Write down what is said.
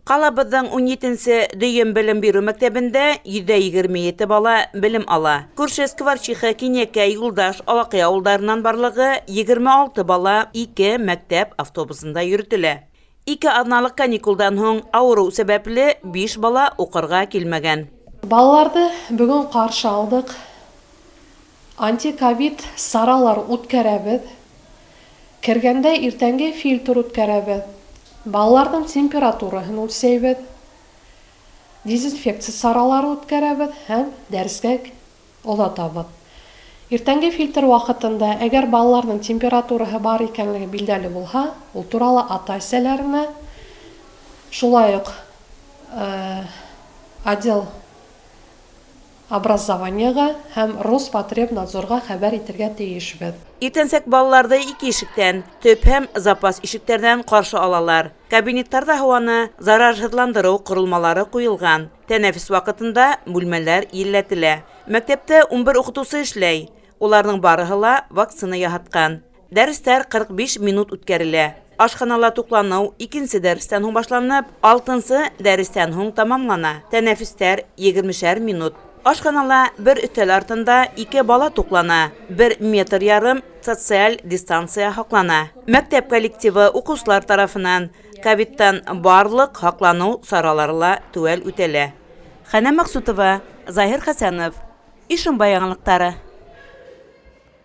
Ҡалабыҙҙың 17-нсе дөйөм белем биреү мәктәбендә 127 бала белем ала. Күрше Скворчиха, Кинйәкәй, Юлдаш, Алаҡый ауылдарынан барлығы 26 бала ике мәктәп автобусында йөрөтөлә. Ике аҙналыҡ каникулдан һуң ауырыу сәбәпле биш бала уҡырға килмәгән. Балаларҙы бөгөн ҡаршы алдыҡ. Антиковид саралар үткәрәбеҙ. Кергәндә иртәнге фильтр үткәрәбеҙ. Балаларҙың температураһын үлсәйбеҙ. Дезинфекция саралары үткәрәбеҙ һәм дәрескә оҙатабыҙ. Иртәнге фильтр ваҡытында, әгәр балаларҙың температураһы бар икәнлеге билдәле булһа, ул турала ата-әсәләренә, шулай уҡ отдел образованиеға һәм Роспотребнадзорға хәбәр итергә тейешбеҙ. Иртәнсәк балаларҙы ике ишектән, төп һәм запас ишектәрҙән ҡаршы алалар. Кабинеттарҙа һауаны зарарһыҙландырыу ҡоролмалары ҡуйылған. Тәнәфес ваҡытында бүлмәләр елләтелә. Мәктәптә 11 уҡытыусы эшләй. Уларҙың барыһы ла вакцина яһатҡан. Дәрестәр 45 минут үткәрелә. Ашханала туҡланыу икенсе дәрестән һуң башланып, алтынсы дәрестән һуң тамамлана. Тәнәфестәр 20 минут. Ашханала бер өҫтәл артында ике бала туҡлана. 1,5 метр социаль дистанция һаҡлана. Мәктәп коллективы уҡыусылар тарафынан ковидтан барлыҡ һаҡланыу саралары ла теүәл үтәлә. Хәнә Маҡсутова, Заһир Хәсәнов, Ишембай яңылыҡтары.